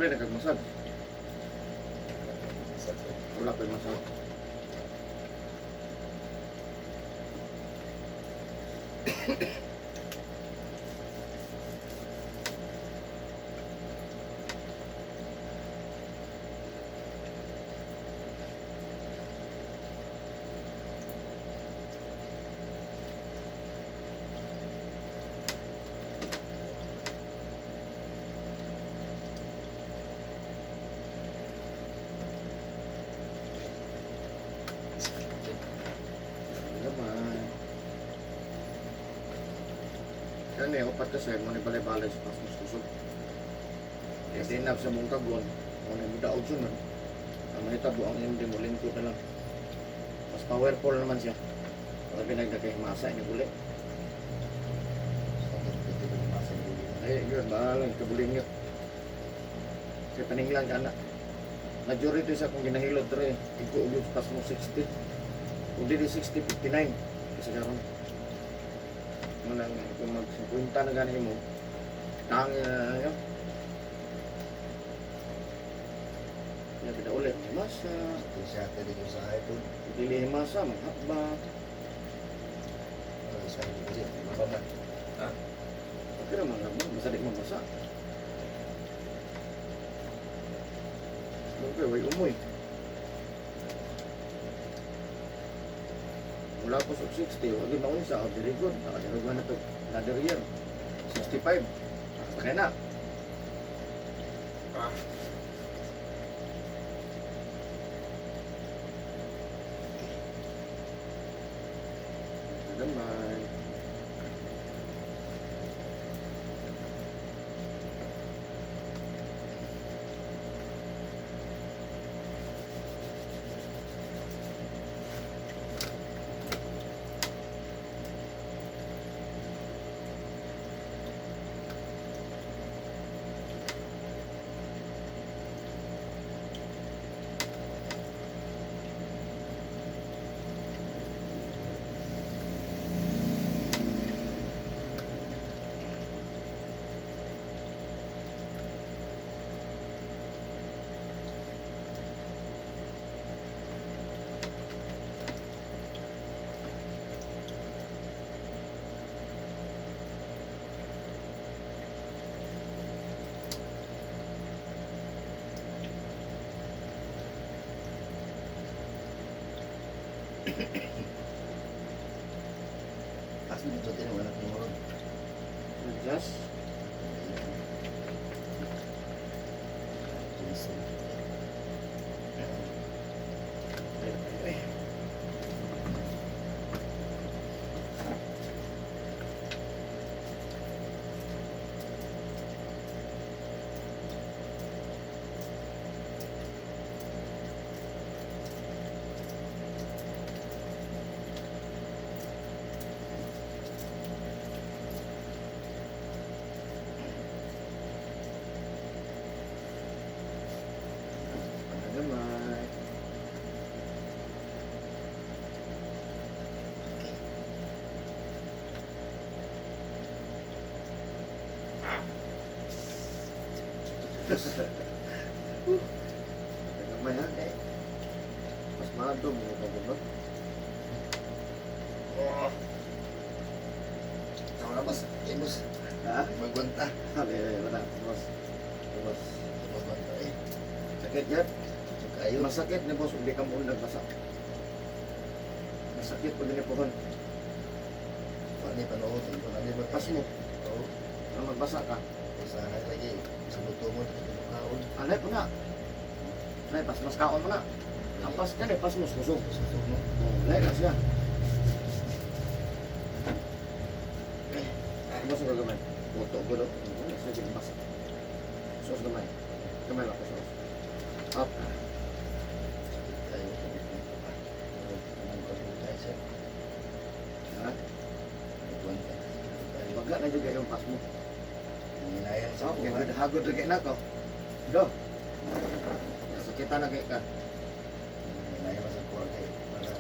Uli na kag massage. Wala pa yung massage. Gamay. Kani, upat kasi, mo ni balay-balay sa pasmos kusog. Kaya dinab sa mong kagon, mo ni mudaog sunod. Ang mahitabo ang hindi mo lingkod na lang. Mas powerful naman siya. Sabi nagdakay masa ini uli. Ay, yun, bahala, kabulingit. Kaya paninglan ka na. Majority sa akong ginahilot dre, igo og pas mo 60. Kung dili 60, 59. Kasi karon. Mo lang kung mag 50 na gani mo, tangin na yun. Ya kita ulit masa, Siya dito sa iPhone. dili masa maghakba. Sa kasi mababa. Okay ra man lang, basta di mo masa. Okay, way umoy. Mula ko sa 60, wag maunsa, oh, very good. Nakadirugan na to. Another year. 65. Nakasakay na. Ah. Gamay. Asa dito tinawag anak mo ron? Adjust. Jason. Ay, ay, ay. Gamay. Gamay ha. Eh. Mas maadto mo pagubot. Oh. Tama na, boss. Eh, boss. Ha? Magwanta. Ay, ay, wala. Boss. Boss. Magwanta eh. Sakit yan. Kayo. Masakit ni boss, hindi ka mo nagbasa. Masakit pag ginipuhon. Paano panood? Paano ba? Pas mo. Oo. Nang magbasa ka. Usahay lagi. Sa luto mo, kaon. Alay po na. Alay, pas mas kaon mo na. Ang pas ka pas mo, susog. Susog mo. Oh, alay na siya. Eh, boss, ang gamay. Buto, gulo. Wala siya din basa. Sos gamay. Gamay lang ko sos. Up. Sakit kayo. Anong kabuhay siya? Ha? Magwanta. Sakit kayo. Baga na juga yung pas mo. Hinayang sa So, buhay. kaya hagod lagi na ko. Do. Sakitan na kay ka. Hinayang sa buhay kayo. Para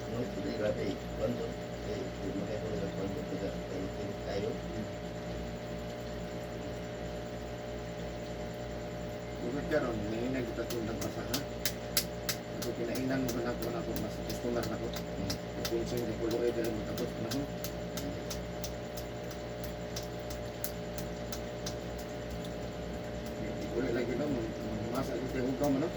Ito, grabe. Kwento. Kay di makaigo sa kuan ko sa kay tayo. Bukod karon, nanginag kita itong nagbasa ha. Ako kinainan mo na ako na ako, mas customer na ako. Kung saan ko kulo ay dahil magkabot na ako. Uli lagi na, masa kita yung hugaw mo no?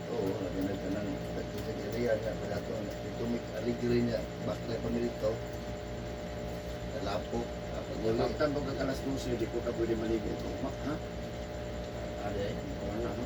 Oo, labi na kanang dagko sa area niya pagato tumik arigiri niya baklay pa milito. Kalapok, pag-uli. Kaptan mo kag alas 12, di ko ka pwede maligo ito. Mak, ha? Ade. Wala, ha?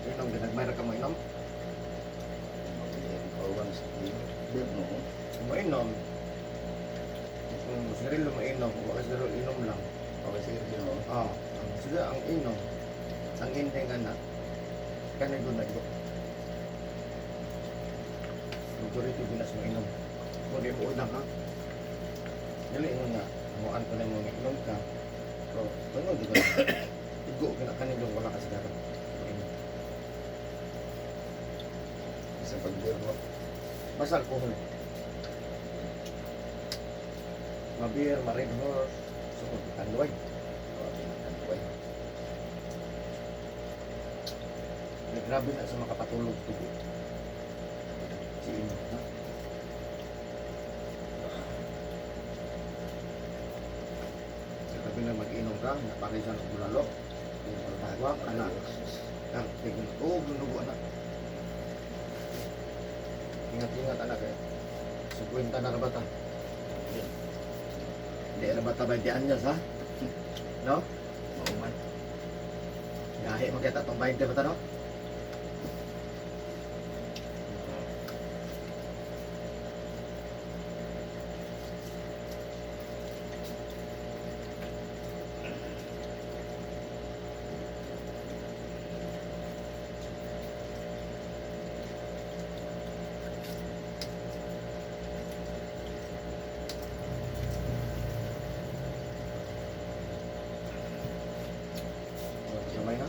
Inom, ginagmay ra ka mo inom? Kauban sa beer no. Mainom. Kung sigarilyo mainom, kung wala sigarilyo inom lang. Okay sige no. Ah, ang sila ang inom. Ang ending anak. Kanay ko na ito. Majority ginas mo inom. Kung di mo unang ha. Dili mo nga, amuan ko na mo nga inom ka. Pero, tungod di ba? Igo ka na kanilong wala ka sigaro. Mainom. Sa pag beer no. Basta alkohol. Mabir, ma-Red Horse, so tanduay. Okay. Ay, grabe na sa makapatulog tubo. Si ino, ha? Sa gabi na mag-inom ka, naparisan ang bulalo. Yung anak. Kang, tignan, oh, ginugo, anak. Ingat-ingat, anak, eh. 50 na rabata. Hindi rabata 20 anyos, ha? No? Mauman. Gahi mo kita tong 20 ba ta, no? Gamay na.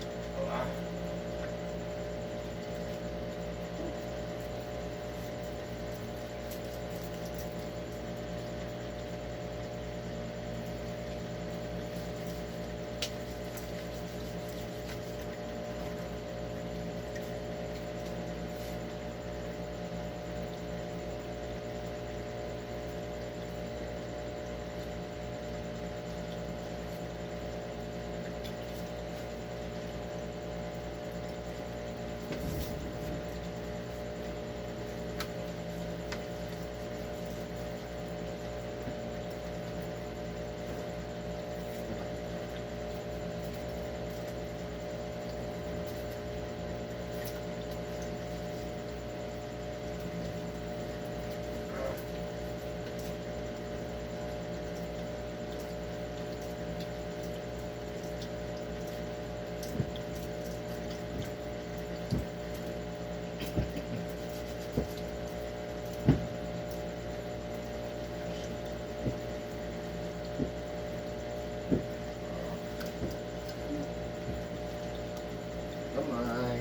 Kamay.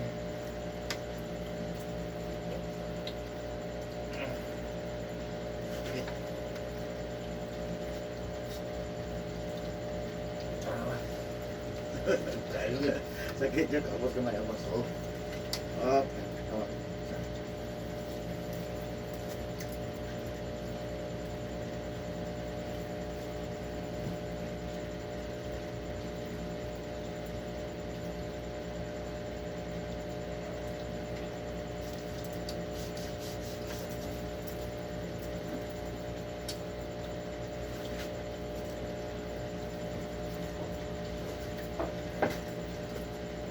Okay. Ah. Sakit jud, abot kamay, abot. Oh. Okay. Tama.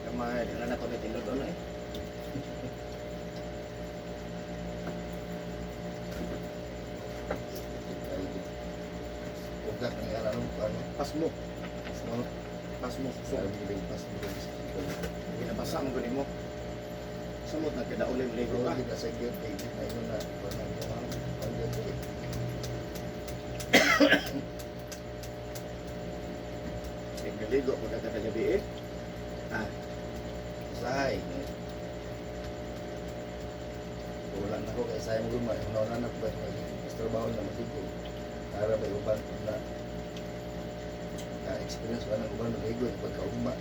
Kamay, di na ko ni tinod eh. Ugat ni ano ano. Pasmo, Pasmo. Pasmo. Sa giling pasmo. Ginabasa mo gani mo. Samot na kada ulim ligo Pero ka. kita sa gyud kay di na yun na wala mo ang paggabi. Ligo ko kada gabi eh. Ah, Usahay. Wala na ko kay sayang guma, yung na ko ba mas trabaho na maligo. Para ba uban ko na ka-experience ba ng uban maligo yung pagkaugma.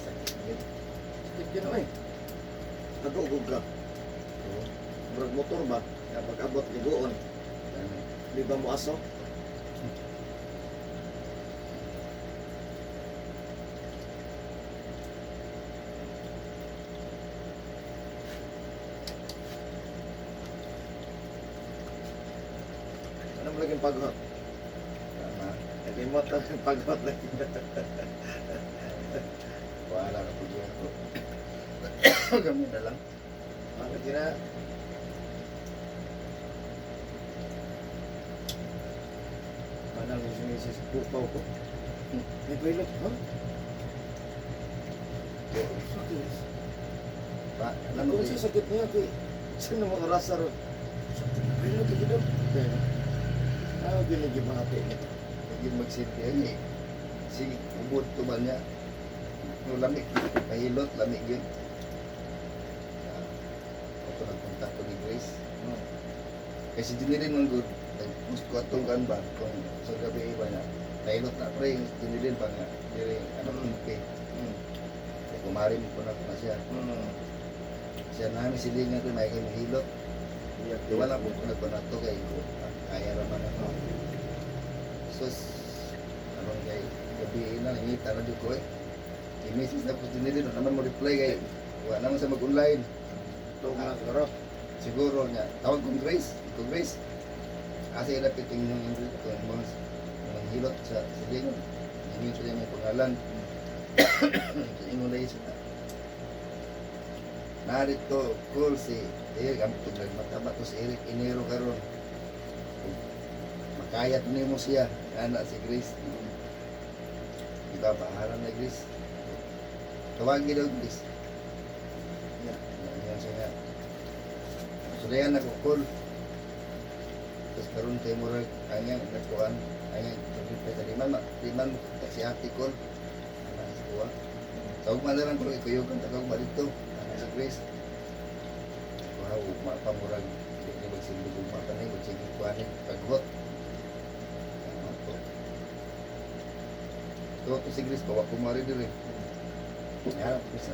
Sakit yun. Sakit yun eh. Nag-ugog ka. Oo. Murag motor ba? Kaya pag-abot ligoon. Ano? Di ba mo aso? Ano mo laging paghot? Tama. Nalimot lang yung paghot lagi. Wala na po dyan ako. Kami na lang. Bakit yun na? Manang yung sumisis, bukaw ko. May pilot, ha? Sakit. Pa, alam mo Kung sa sakit niya, kay sino mo orasa ron? Sakit na pilot, ito daw. Ah, ginigibati niya. Hindi magsilbi ay eh. Sige, ubod to ba niya? No, lamig. Kahilot, lamig yun. Ah, ako nagkontak ko ni Grace. Kasi Junilin man good. Nag-post ko atong kan ba? Kung sa gabi iba na. Nahilot na pre, Junilin ba nga? Dire, anak ni Pe. Kaya kumari mo ko na ko na siya. Siya namin silingan ko, may kayo mahilot. Iya, Di wala po ko nagkonakto kay ah, kaya raman ako. Sus, anong kay gabi na, nangita na dyan ko eh. I-message na po Junilin, wala naman mo reply kay wala naman sa mag-online. Ito nga siguro. Siguro niya, tawag kong Grace, kong Grace. Asa ilapit yung inyong kung mga manghilot sa silingan. Inyo sa inyong pangalan. Sa inyong lahi sa Narito, cool si Eric, ang tuglag mataba to si Eric Enero karon. Makayat nimo siya, ana si Grace. Diba, baharan na Grace. Tawagin daw Grace. Yeah. Yan siya nga. So dayan ako call. Tapos karon kay murag anyang nagkuan, anyang reply sa liman, liman mo kontak si ate call. Ana sa kuha. Sa ugma na lang ko ikuyugan tagag ugma dito. Ana sa Grace. Kuha ugma pa murag di ni magsilbi ugma pa ni magsige kuha ni paghot. Ano to? To to si Grace bawa kumari diri. Ya, bisa.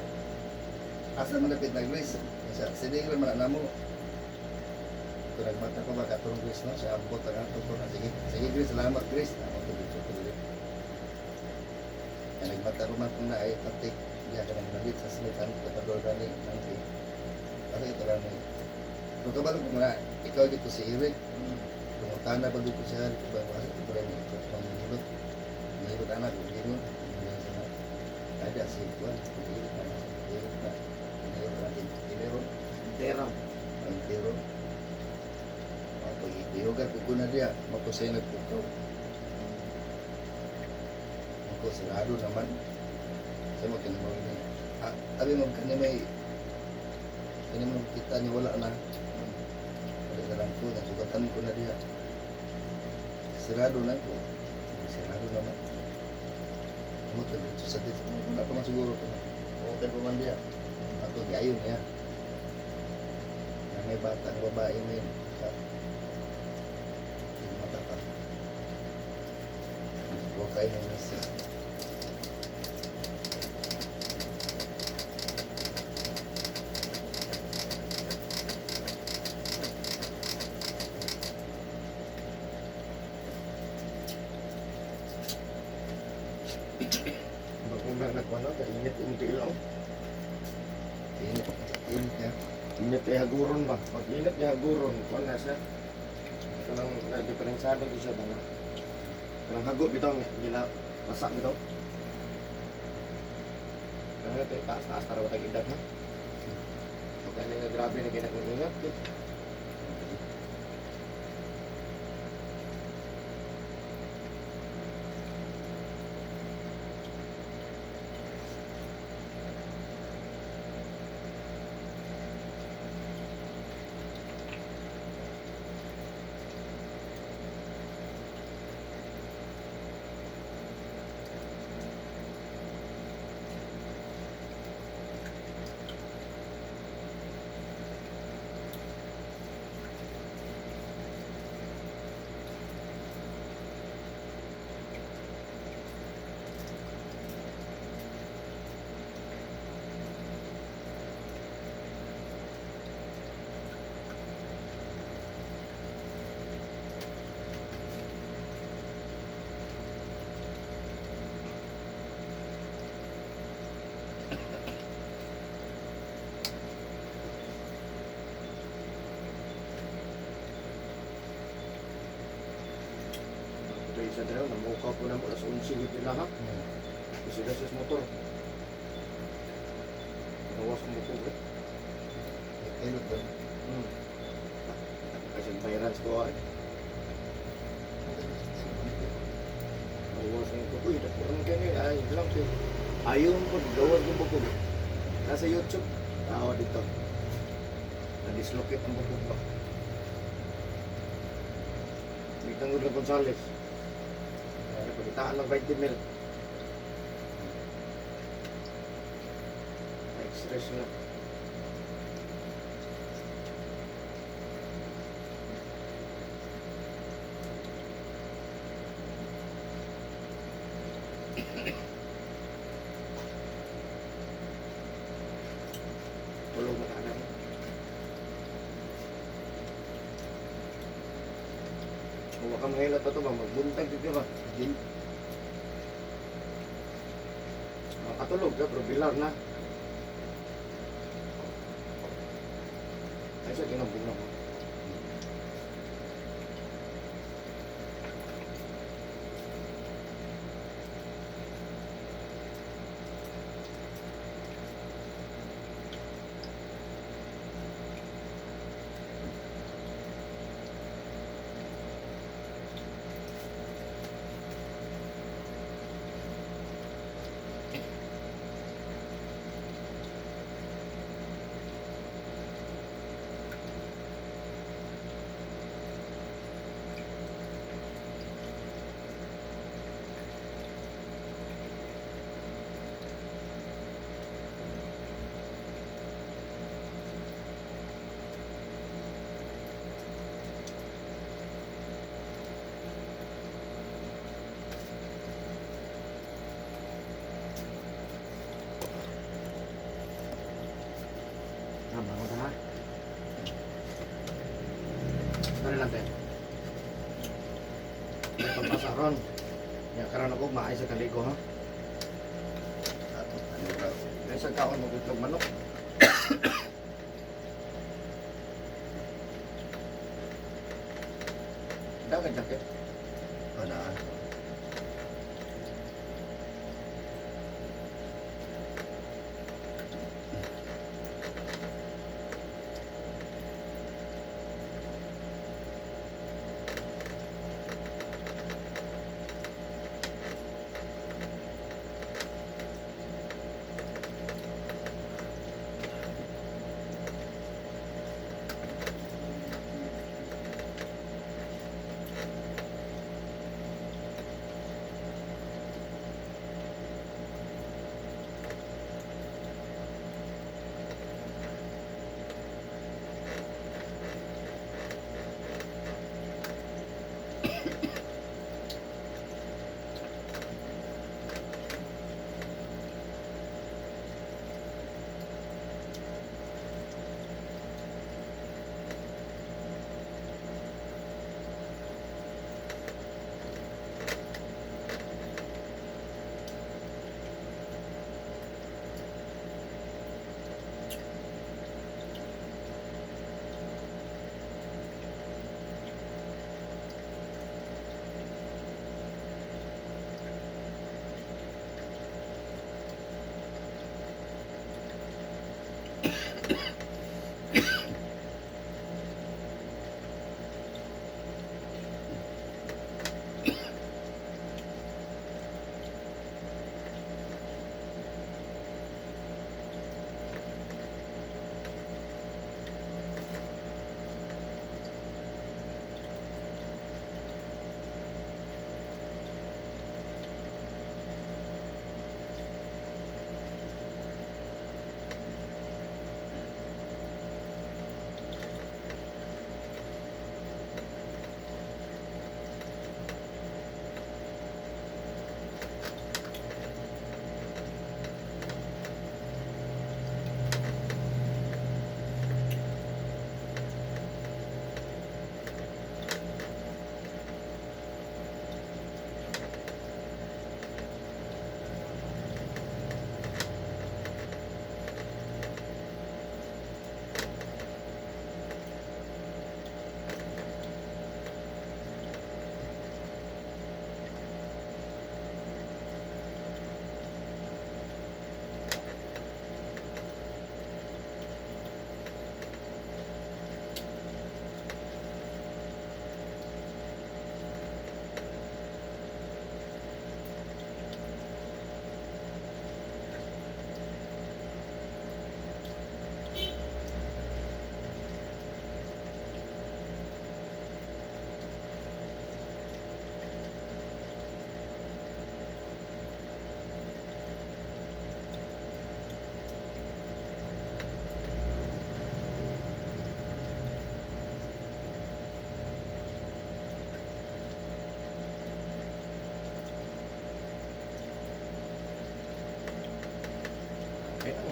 Asa man dapit na Grace? Sa sining ra man na namo. Kung nagmata ko ba katong Grace no, siya ambot ang ato ko na sige. Sige Grace, salamat Grace. Amo to dito ko diri. Kaya nagmata ko man kung na ay pati diya ka nang nalit sa smith ang kapador gani nanti. Kasi ito lang ni. Kung kabalo ko na ikaw dito si Eric, Pumutana ba dito siya, dito ba asa ito rin ito manghilot. Manghilot anak, gingon. Ada si Juan, manghilot na, manghilot na, manghilot na, tinero, Tera. ang tiro. Pag-iyogan ko na diya, mapusay nagpukaw. Ako, sarado naman. Sa mo, kinamawin niya. Ah, abi mo, kani may, kani mo kita niya, wala na. Wala na lang ko, nasugatan ko na diya. Sarado na ko. Sarado naman. Mo to dito sa dito. Wala pa man siguro to. Hotel pa man diya. Ato di ayon niya. Na may batang babae ngayon sa mata pa. Huwag kayo ng misis. Bagong na nagkuhan na, init unti lang. Init, init niya. Init ay haguron ba? Pag init ay haguron, kuhan na siya. Kanang na-diferensado ko siya ba na? Kanang hago bitaw nga, gila, masak bitaw. Kanang ito, taas-taas tara ba tag edad ha? Pagka nga grabe na ginagawa eh. Ito yung sa dalaw, namukaw ko na mo, alas 11 gid nila ha. Kasi sa motor. Nawas mo ko eh. Init doon. Kasi bayaran sa kuha eh. Gawas ng ko. Uy, nakuran ka niya. Ay, lang siya. Ayaw mo, gawas ng buko. Nasa YouTube. Tawa dito. Na-dislocate ang buko ba? Dito ang Gordon Gonzales. Napagitaan ng 20 mil. Na-stress na. Tulog na ka na. Huwag ka mahilot pa ito ba? Magbuntag dito ba? Hindi. Makatulog ka, pero bilar na. Ay, sa ginabunga ko. Tama ko ha. Sorry lang tayo. May pagpasaron. Ya, karon ako maay sa kaligo ha. Ato, ano ba? Kaya sa kaon mo itlog manok. Daw ka jacket. Wala.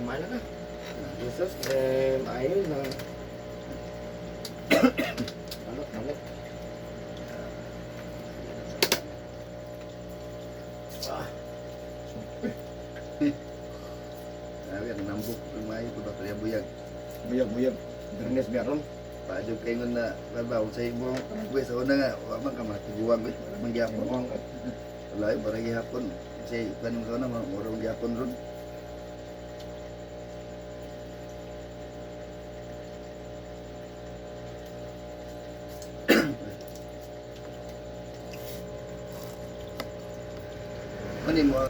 Kumain na ka. Jesus name, ayun na. Balot, balot. Ah, Sabi, ang nambok, lumayo ko ba kaya buyag. Buyag, buyag. Bernes biaron. Paadyo kayo na, baba, kung sa imo, buwes, sa una nga, wa man ka matiguang, eh, wala man gyapon. Buwang. Wala, bara gihapon. Kasi, kanong sa una, mura man gyapon ron. Ano mo?